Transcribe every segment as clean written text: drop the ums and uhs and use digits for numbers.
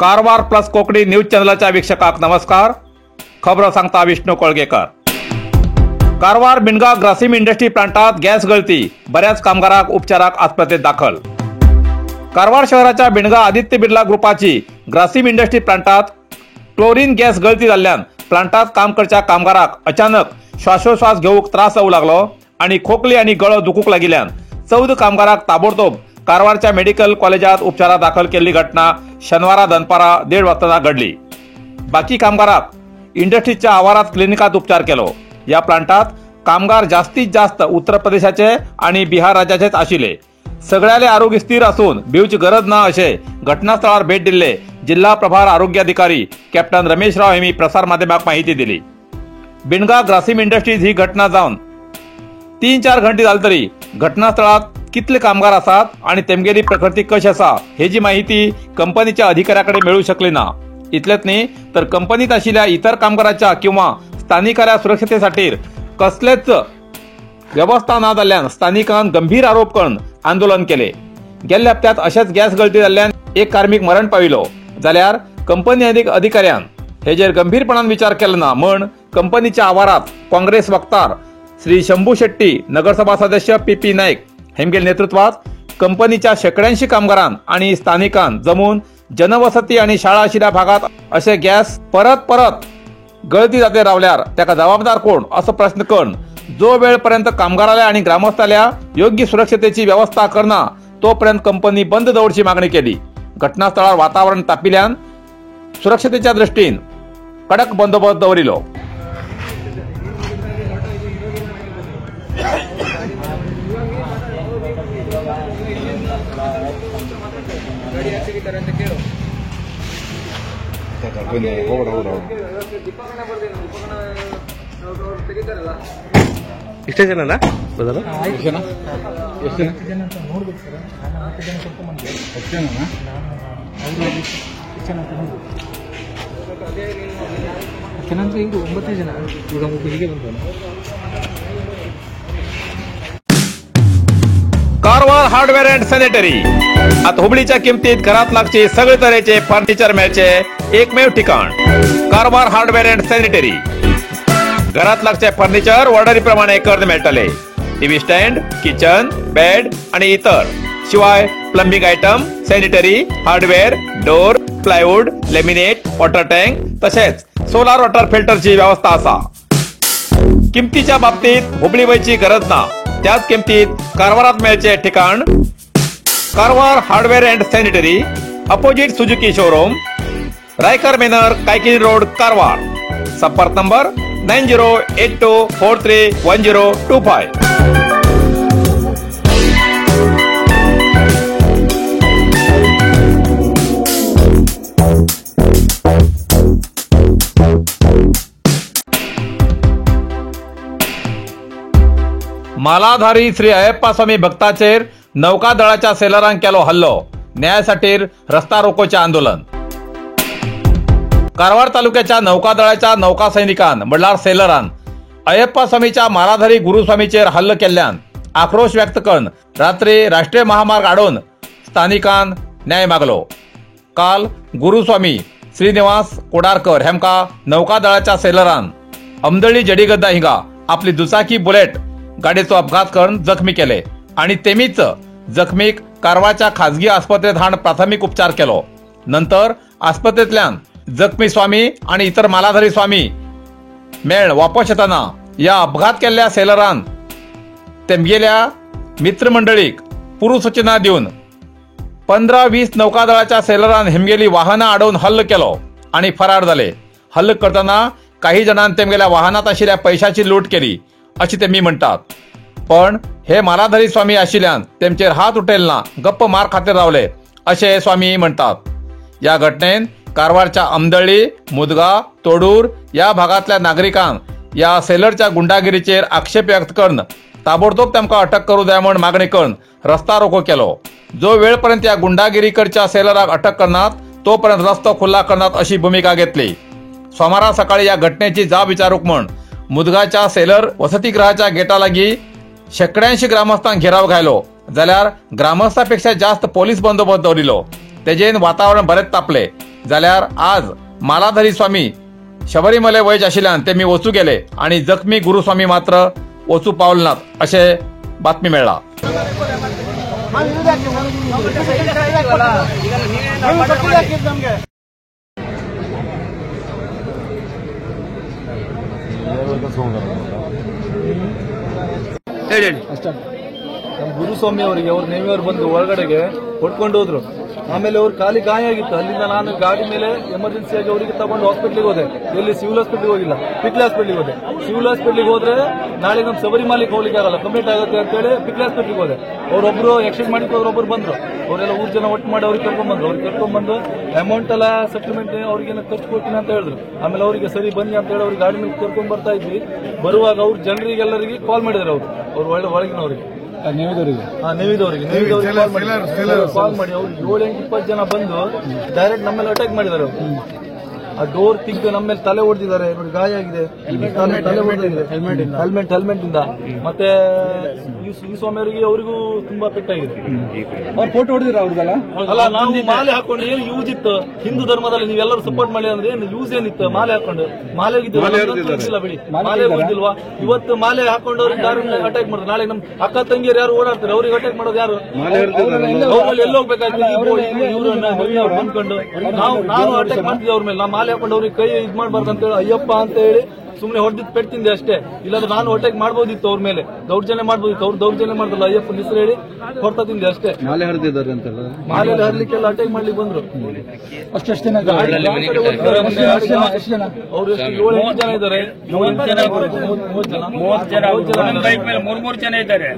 Karwar plus Konkani news चॅनलाच्या वीक्षकांक नमस्कार. खबरो सांगता विष्णू कोळगेकर. कारवार बिंडगा ग्रासिम इंडस्ट्री प्लांटात गॅस गळती, बऱ्याच कामगारांक उपचाराक आस्पत्रेत दाखल. कारवार शहराच्या बिंडगा आदित्य बिर्ला ग्रुपाची ग्रासिम इंडस्ट्री प्लांटात क्लोरीन गॅस गळती जाल्ल्यान प्लांटात काम करच्या कामगारांक अचानक श्वासोश्वास घेवंक त्रास जावंक लागलो आनी खोकली आनी गळो दुखूंक लागिल्ल्यान 14 कामगारांक ताबडतोब कारवारच्या मेडिकल कॉलेजात उपचारात दाखल केल्ली घटना शनिवारा दनपारा 1:30 वाजता घडली. बाकी कामगारांक इंडस्ट्रीच्या आवारात क्लिनिकात उपचार केलो. या प्लांटात कामगार जास्तीत जास्त उत्तर प्रदेशाचे आणि बिहार राज्याचेच आशिल्ले. सगळ्याले आरोग्य स्थिर असून भिवची गरज ना अशें घटनास्थळार भेट दिल्ले जिल्हा प्रभार आरोग्य अधिकारी कॅप्टन रमेश राव यांनी प्रसार माध्यमाक माहिती दिली. बिंडगा ग्रासिम इंडस्ट्रीज ही घटना जावन 3-4 घंटे जाले तरी घटनास्थळात कितले कामगार आसात आणि तेमगेली प्रकृती कशी आसा हेजी माहिती कंपनीच्या अधिकाऱ्याकडे मिळू शकली ना. इतलेच न्ही तर कंपनीत आशिल्ल्या इतर कामगारांच्या किंवा स्थानिकांच्या सुरक्षतेसाठी कसलेच व्यवस्था ना जाल्ल्यान स्थानिकान गंभीर आरोप करून आंदोलन केले. गेल्ल्या हप्त्यात अशेच गॅस गळती जाल्ल्यान एक कार्मिक मरण पाविलो जाल्यार कंपनी अधिकाऱ्यान हेजेर गंभीरपणान विचार केलो ना म्हण कंपनीच्या आवारात काँग्रेस वक्तार श्री शंभू शेट्टी, नगरसभा सदस्य पी पी नाईक हेमगेल नेतृत्वात कंपनीच्या शेकड्यांशी कामगारां आणि स्थानिकां जमून जनवसती आणि शाळा आशिल्ल्या भागात असे गॅस परत परत गळती जाते रावल्यार त्याका जबाबदार कोण असो प्रश्न करून जो वेळपर्यंत कामगाराल्या आणि ग्रामस्थाल्या योग्य सुरक्षतेची व्यवस्था करना तोपर्यंत कंपनी बंद दवरची मागणी केली. घटनास्थळार वातावरण तापिल्यान सुरक्षतेच्या दृष्टीन कडक बंदोबस्त दवरिलो. ಇಷ್ಟೇ ಜನನಾ ಬದಲ ಎಷ್ಟು ಜನ ಅಂತ ನೋಡ್ಬೇಕು ಸರ್. ನಾನು 4 ಜನ ಕರ್ಕೊಂಡ್ಬಂದೆ. 10 ಜನನಾ? ಅವರು ಎಷ್ಟು ಜನ ಅಂತ ನೋಡ್ಬೇಕು. ಯಾಕೆಂದ್ರೆ ಇವರು 9 ಜನ, ಇವಾಗ ಒಬ್ಬ ಹೀಗೆ ಬಂದವನು. कारवार हार्डवेअर अँड सॅनिटरी आता हुबळीच्या किमतीत घरात लागचे सगळे तरेचे फर्निचर मेळचे एकमेव ठिकाण कारवार हार्डवेअर अँड सॅनिटरी. घरात लागचे फर्निचर ऑर्डरी प्रमाणे करून मेळटले. टीव्ही स्टँड, किचन, बेड आणि इतर शिवाय plumbing item, sanitary, hardware, door, plywood, laminate, water tank तसेच सोलार वॉटर फिल्टरची व्यवस्था असा. किमतीच्या बाबतीत हुबळी वयची गरज ना, त्याच किमतीत कारवारात मेळचे ठिकाण Karwar hardware and sanitary, opposite Suzuki showroom, Raikar manor, Kaikini road, Karwar. संपर्क नंबर 9082431025. मालाधारी श्री अय्यप्पा स्वामी भक्ताचेर नौकादळाच्या सेलरांक केलो हल्लो, न्यायासाठी रस्ता रोकोचे आंदोलन. कारवार तालुक्याच्या नौकादळाच्या नौका सैनिकान म्हणल्यार सेलरान अय्यप्पा स्वामीच्या मालाधारी गुरुस्वामीचेर हल्लो केल्ल्यान आक्रोश व्यक्त करून रात्री राष्ट्रीय महामार्ग आडोवन स्थानिकान न्याय मागलो. काल गुरुस्वामी श्रीनिवास कोडारकर हेमका नौकादळाच्या सेलरान अमदळी जडीगद्दा हिंगा आपली दुचाकी बुलेट गाडयेचो अपघात करून जखमी केले आणि तेमीच जखमीक कारवारच्या खाजगी आस्पत्रेत हाण प्राथमिक उपचार केलो. नंतर आस्पत्रेंतल्यान जखमी स्वामी आणि इतर मालाधारी स्वामी मेळ वापस येताना या अपघात केल्ल्या सेलरान तेमगेल्या मित्रमंडळीक पूर्वसूचना दिवन 15-20 नौकादळाच्या सेलरान हेमगेली वाहनां आडोवन हल्ल केलो आणि फरार जाले. हल्ल करतना काही जणांनी तेमगेल्या वाहनात आशिल्ल्या पैशाची लूट केली अशी ते म्हणतात. पण हे मालाधारी स्वामी आशिल्ल्यान तेमचेर हात उठेल ना, गप्प मार खातीर रावले अशे स्वामी म्हणतात. या घटनेन कारवारच्या अमदळी, मुदगा, तोडूर या भागातल्या नागरिकांक या सेलरच्या गुंडागिरीचेर आक्षेप व्यक्त करून ताबडतोब तांकां अटक करू जाय म्हण मागणी करून रस्ता रोको केलो. जो वेळपर्यंत या गुंडागिरी करच्या सेलराक अटक करनात तोपर्यंत रस्तो खुल्ला करनात अशी भूमिका घेतली. सोमारा सकाळी या घटनेची जाब विचारूंक म्हण मुदगाच्या सेलर वसतिगृहाच्या गेटालागी शेकड्यांशी ग्रामस्थांक घेराव घायलो जाल्यार ग्रामस्थापेक्षा जास्त पोलीस बंदोबस्त दवरिलो. तेजेन वातावरण बरेच तापले. जाल्यार आज मालाधारी स्वामी शबरीमले वयच आशिल्ल्यान ते मी वचू गेले आणि जखमी गुरुस्वामी मात्र वचू पावले नात अशें बातमी मेळ्ळा. ನಮ್ಮ ಗುರುಸ್ವಾಮಿ ಅವರಿಗೆ ಅವ್ರ ನೇಮಿಯವರು ಬಂದು ಒಳಗಡೆಗೆ ಹೊಡ್ಕೊಂಡು ಹೋದ್ರು. ಆಮೇಲೆ ಅವ್ರ ಕಾಲಿ ಗಾಯ ಆಗಿತ್ತು. ಅಲ್ಲಿಂದ ನಾನು ಗಾಡಿ ಮೇಲೆ ಎಮರ್ಜೆನ್ಸಿಯಾಗಿ ಅವರಿಗೆ ತಗೊಂಡು ಹಾಸ್ಪಿಟ್ಲಿಗೆ ಹೋದೆ. ಎಲ್ಲಿ ಸಿವಿಲ್ ಹಾಸ್ಪಿಟ್ಲಿಗೆ ಹೋಗಿಲ್ಲ, ಪಿಕ್ಲೆ ಹಾಸ್ಪಿಟ್ಲಿಗೆ ಹೋದೆ. ಸಿವಿಲ್ ಹಾಸ್ಪಿಟ್ಲಿಗೆ ಹೋದ್ರೆ ನಾಳೆ ನಮ್ಮ ಶಬರಿಮಲೆಗೆ ಹೋಗ್ಲಿಕ್ಕೆ ಆಗಲ್ಲ, ಕಂಪ್ಲೀಟ್ ಆಗುತ್ತೆ ಅಂತೇಳಿ ಪಿಕ್ಲೆ ಹಾಸ್ಪಿಟ್ಲಿಗೆ ಹೋದೆ. ಅವರೊಬ್ರು ಎಕ್ಸ್ಚೇಂಜ್ ಮಾಡಿಕ್ಕೆ ಅವ್ರೊಬ್ರು ಬಂದ್ರು. ಅವರೆಲ್ಲ ಊರು ಜನ ಒಟ್ಟು ಮಾಡಿ ಅವ್ರಿಗೆ ಕರ್ಕೊಂಡ್ಬಂದ್ರು. ಅವ್ರಿಗೆ ಕರ್ಕೊಂಡ್ಬಂದು ಅಮೌಂಟ್ ಎಲ್ಲ ಸೆಟಲ್ಮೆಂಟ್ ಅವ್ರಿಗೇನೋ ಖರ್ಚು ಕೊಡ್ತೀನಿ ಅಂತ ಹೇಳಿದ್ರು. ಆಮೇಲೆ ಅವರಿಗೆ ಸರಿ ಬನ್ನಿ ಅಂತ ಹೇಳಿ ಅವ್ರಿಗೆ ಗಾಡಿ ಮೇಲೆ ಕರ್ಕೊಂಡ್ ಬರ್ತಾ ಇದ್ವಿ. ಬರುವಾಗ ಅವ್ರ ಜನರಿಗೆಲ್ಲರಿಗೆ ಕಾಲ್ ಮಾಡಿದ್ರು. ಅವರು ಅವ್ರು ಒಳಗಿನವರಿಗೆ ಕಾಲ್ ಮಾಡಿ ಅವ್ರು 7-8-20 ಜನ ಬಂದು ಡೈರೆಕ್ಟ್ ನಮ್ಮೇಲೆ ಅಟ್ಯಾಕ್ ಮಾಡಿದ್ದಾರೆ. ಅವರು ಆ ಡೋರ್ ತಿಂದು ನಮ್ಮ ಮೇಲೆ ತಲೆ ಹೊಡೆದಿದ್ದಾರೆ. ನೋಡಿ ಗಾಯ ಆಗಿದೆ, ತಲೆ ಹೊಡೆದಿದೆ ಹೆಲ್ಮೆಟ್ ಇಂದ. ಮತ್ತೆ ಈ ಸ್ವಾಮಿಯವರಿಗೆ ಅವರಿಗೂ ತುಂಬಾ ಪೆಟ್ಟಾಗಿದೆ. ಅವ್ರ ಫೋಟೋ ಹೊಡೆದಿರ ಅವ್ರದಲ್ಲ? ಅಲ್ಲ, ನಾವು ಮಾಲೆ ಹಾಕೊಂಡು ಏನು ಯೂಸ್ ಇತ್ತು? ಹಿಂದೂ ಧರ್ಮದಲ್ಲಿ ನೀವೆಲ್ಲರೂ ಸಪೋರ್ಟ್ ಮಾಡಿ ಅಂದ್ರೆ ಏನು ಯೂಸ್ ಏನಿತ್ತು? ಮಾಲೆ ಹಾಕೊಂಡು ಮಾಲೆ ಇಲ್ಲ ಬಿಡಿ, ಮಾಲೆ ಹೋಗಿಲ್ವಾ? ಇವತ್ತು ಮಾಲೆ ಹಾಕೊಂಡು ಅವ್ರಿಗೆ ದಾರಿ ಅಟ್ಯಾಕ್ ಮಾಡಿದ್ರು. ನಾಳೆ ನಮ್ ಅಕ್ಕ ತಂಗಿಯರು ಯಾರು ಓಡಾಡ್ತಾರೆ, ಅವ್ರಿಗೆ ಅಟ್ಯಾಕ್ ಮಾಡೋದು ಯಾರು? ಅವ್ರಲ್ಲಿ ಎಲ್ಲಿ ಹೋಗ್ಬೇಕಾಗ್ತದೆ? ಇವ್ರನ್ನ ಬಂದ್ಕೊಂಡು ನಾನು ಅಟ್ಯಾಕ್ ಮಾಡ್ತಿದ್ದೆ ಅವ್ರ ಮೇಲೆ. ನಾ ಮಾಲೆ ಹಾಕೊಂಡು ಅವ್ರಿಗೆ ಕೈ ಇದ್ ಮಾಡ್ಬಾರ್ದು ಅಂತ ಹೇಳಿ ಅಯ್ಯಪ್ಪ ಅಂತ ಹೇಳಿ ಸುಮ್ನೆ ಹೊಡೆದಿದ್ದು ಪೆಟ್ಟು ಅಷ್ಟೇ. ಇಲ್ಲಾಂದ್ರೆ ನಾನು ಅಟ್ಯಾಕ್ ಮಾಡ್ಬೋದಿತ್ತು ಅವ್ರ ಮೇಲೆ, ದೌರ್ಜನ್ಯ ಮಾಡ್ಬೋದಿತ್ತು. ಅವ್ರು ದೌರ್ಜನ್ಯ ಮಾಡಿದ್ರಲ್ಲ, ಅಯ್ಯಪ್ಪನ ಹೆಸರು ಹೇಳಿ ಹೊರತ ತಿಂದೆ ಅಷ್ಟೇ. ಮಾಲೆ ಹರಿದಿದ್ದಾರೆ ಅಂತಲ್ಲ, ಮಾಲೆ ಹರಿಲಿಕ್ಕೆಲ್ಲ ಅಟ್ಯಾಕ್ ಮಾಡ್ಲಿಕ್ಕೆ ಬಂದ್ರು. ಅಷ್ಟೇ ಅವ್ರು ಎಷ್ಟು 7-8 ಜನ ಇದ್ದಾರೆ. 3 ಜನ ಇದ್ದಾರೆ.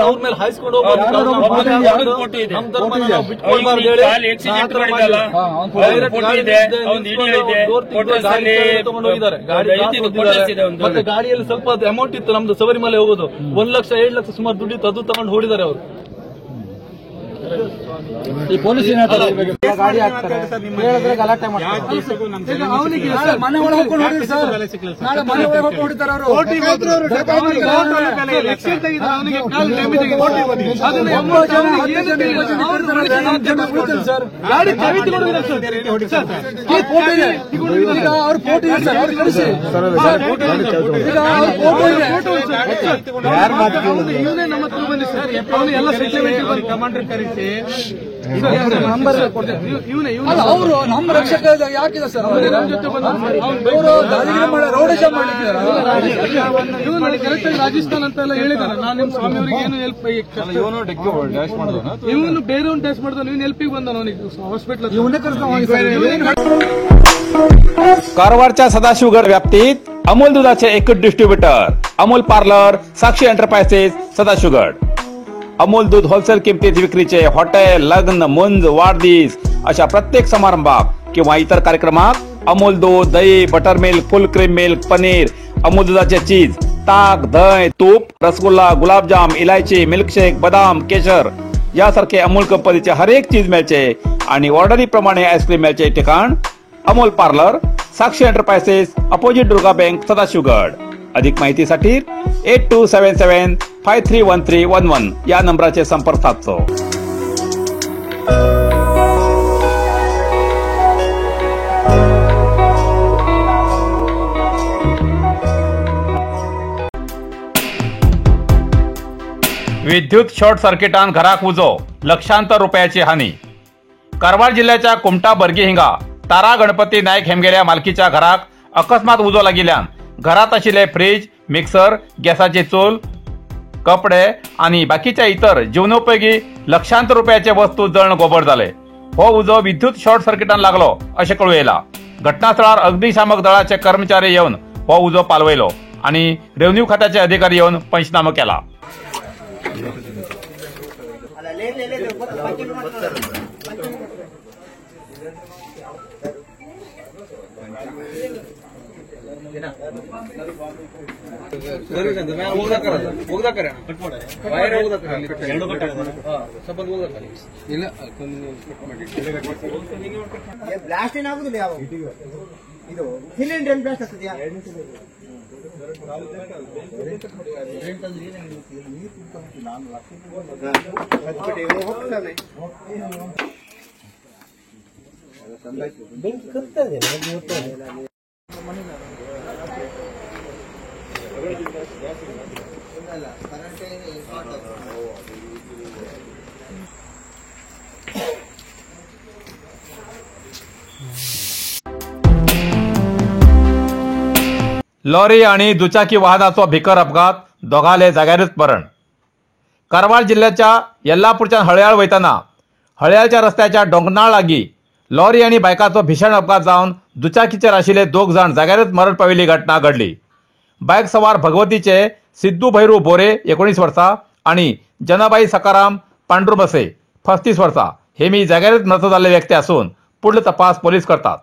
ಅವ್ರ ಮೇಲೆ ಹಾಯಿಸ್ಕೊಂಡು ಹೋಗ್ಬಾರ್ದು, ಮತ್ತೆ ಗಾಡಿಯಲ್ಲಿ ಸ್ವಲ್ಪ ಅಮೌಂಟ್ ಇತ್ತು ನಮ್ದು ಶಬರಿಮಲೆ ಹೋಗೋದು, 1 ಲಕ್ಷ 7 ಲಕ್ಷ ಸುಮಾರು ದುಡ್ಡಿತ್ತು, ಅದು ತಗೊಂಡು ಹೊಡಿದ್ದಾರೆ ಅವರು. ಕಮಾಂಡರ್ ಕರೆಸಿ ಅವರು ನಮ್ಮ ರಕ್ಷಕ ಯಾಕಿದೆ ಸರ್? ಅವರು ರಾಜಸ್ಥಾನ್ ಅಂತ ಎಲ್ಲ ಹೇಳಿದಾರೆ. ನಾನು ನಿಮ್ ಸ್ವಾಮಿಯವರಿಗೆ ಏನು ಹೆಲ್ಪ್, ಇವನು ಬೇರೆಯವ್ನು ಡ್ಯಾಶ್ ಮಾಡಿದ, ಇವನು ಹೆಲ್ಪಿಗೆ ಬಂದ ಅವನಿಗೆ ಹಾಸ್ಪಿಟಲ್. कारवारच्या सदाशिवगड व्याप्तीत अमूल दुधाचे एकच distributor Amul parlour, Sakshi enterprises, Sadashivgad. Amul दूध होलसेल किमतीत विक्रीचे हॉटेल, लग्न, मुंज, वाढदिवस अशा प्रत्येक समारंभाक किंवा इतर कार्यक्रमात अमूल दूध, दही, butter milk, full cream milk, paneer, Amul दुधाचे चीज, ताक, दही, तूप, रसगुल्ला, गुलाबजाम, इलायची, मिल्कशेक, बदाम, केशर यासारखे अमूल कंपनीचे हरेक चीज मेळचे आणि ऑर्डरीप्रमाणे आईस्क्रीम मेळचे ठिकाण Amul parlour, Sakshi enterprises, opposite Durga bank, Sadashivgad. अधिक माहितीसाठी 8277531311 या नंबराचे संपर्क साधतो. विद्युत शॉर्ट सर्किटान घराक उजो, लक्षांतर रुपयाची हानी. कारवार जिल्ह्याच्या कुमटा बर्गी हिंगा तारा गणपती नायक हेमगेल्या मालकीच्या घराक अकस्मात उजो लागिल्ल्यान घरात आशिल्ले फ्रीज, मिक्सर, गॅसाची चूल, कपडे आणि बाकीच्या इतर जीवनोपयोगी लक्षांतर रुपयाचे वस्तू जळण गोबर जाले. हो उजो विद्युत शॉर्ट सर्किटान लागलो अशें कळूं येयला. घटनास्थळार अग्निशामक दळाचे कर्मचारी येवन हो उजो पालवयलो आणि रेव्हेन्यू खात्याचे अधिकारी येवन पंचनामो केला. ಬ್ಲಾಸ್ಟ್ ಏನಾಗುದಿಲ್ಲ, ಯಾವ ಇದು ಸಿಲಿಂಡರ್ ಬ್ಲಾಸ್ಟ್ ಆಗ್ತದೆಯಾ? लॉरी आणि दुचाकी वाहनाचो भिकर अपघात, दोगाले जाग्यारूच मरण. कारवार जिल्ह्याच्या येल्लापूरच्यान हळयाळ वयतना हळयाळच्या रस्त्याच्या डोंगनाळ लागीं लॉरी आनी बायकाचो भीषण अपघात जावन दुचाकीचेर आशिल्ले दोग जाण जाग्यारूच मरण पाविल्ली घटना घडली. बायक सवार भगवतीचे सिद्धू भैरू बोरे 19 वर्सां आनी जनाबाई सकाराम पांडुरबसे 35 वर्सां हे मी जाग्यारूच मृत जाल्ले व्यक्ती आसून पुढलो तपास पोलीस करतात.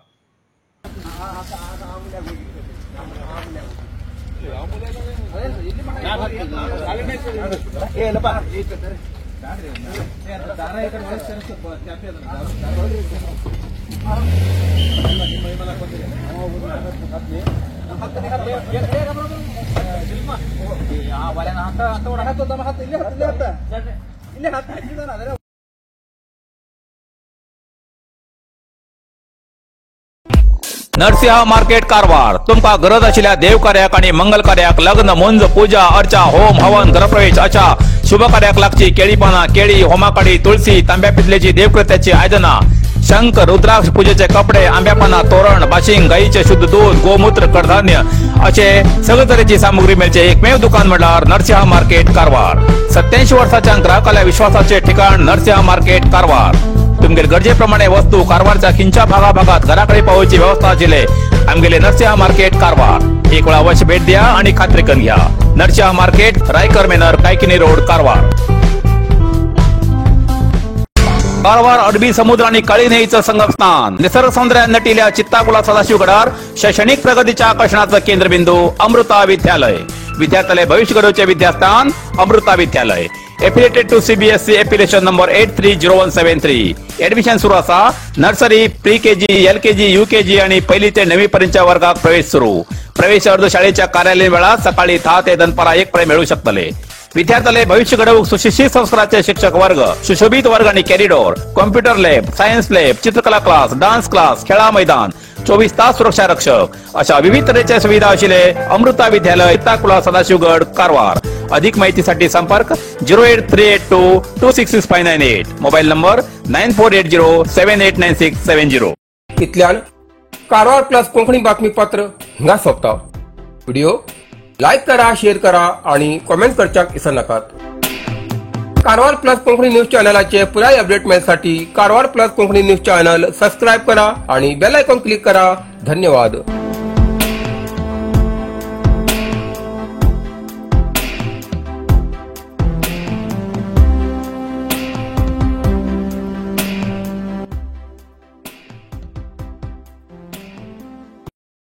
नरसिंह मार्केट कारवार तुमका गरज आशिल्ल्या देवकार्याक आनी मंगल कार्याक लग्न, मुंज, पूजा अर्चा, होम हवन, गृहप्रवेश अशा शुभ कार्याक लागची केळी पानां, केळी, होमाकाडी, तुळसी, तांब्या पितलेची देवकृत्याची आयदनां, शंख, रुद्राक्ष, पूजेचे कपडे, आंब्या पानां, तोरण, बाशिंग, गायीचे शुद्ध दूध, गोमूत्र, कडधान्य असे सगळे तरेची सामुग्री मेळचे एकमेव दुकान म्हणल्यार नरसिंह मार्केट कारवार. 87 वर्साच्या ग्राहकाल्या विश्वासाचे ठिकाण नरसिंह मार्केट कारवार. तुमगेले गरजे प्रमाणे वस्तू कारवारच्या खिंच्या भागाभागात घराकडे पावोवची व्यवस्था आशिल्ले आमगेले नरसिंह मार्केट कारवार. एक वेळा अवश्य भेट द्या आणि खात्री करून घ्या. Narasimha market, Raikar manor, Kaikini road, Karwar. Karwar अरबी समुद्र आणि काळी न्हंयेचं संगमस्थान, निसर्ग सौंदर्यान नटिल्या चित्ताकुला सदाशिवगडार शैक्षणिक प्रगतीच्या आकर्षणाचं केंद्रबिंदू अमृता विद्यालय. विद्यार्थ्याले भविष्य घडवचे विद्यास्थान Amrita Vidyalaya. Affiliated to CBSE affiliation number 830173. Admission सुरू आसा. Nursery, pre KG, LKG, UKG आणि पहिली ते 9वी पर्यंतच्या वर्गात प्रवेश सुरू. प्रवेश अर्ज शाळेच्या कार्यालयीन वेळात सकाळी 10 ते दनपारा 1 पर्यंत मिळू शकतले. विद्यार्थ्याले भविष्य घडवूक सुशिक्षित संस्काराचे शिक्षक वर्ग, सुशोभित वर्ग आणि corridor, computer lab, science lab, चित्रकला क्लास, डान्स क्लास, खेळा मैदान, 24 तास सुरक्षा रक्षक अशा विविध तऱ्हेच्या सुविधा आशिल्ले अमृता विद्यालय, चित्ताकुला, सदाशिवगड, कारवार. अधिक माहितीसाठी संपर्क 08382 266598, मोबाईल नंबर 9480 789670. इतल्यान कारवार प्लस कोंकणी बातमीपत्र हिंगा सोंपता. व्हिडिओ लायक करा, शेअर करा आणि कॉमेंट करच्याक विसरनाकात. कारवार प्लस कोंकणी न्यूज चॅनलाचे पुराय update मेळसाठी Karwar plus Konkani news channel subscribe करा आणि बेल आयकॉन क्लिक करा. धन्यवाद.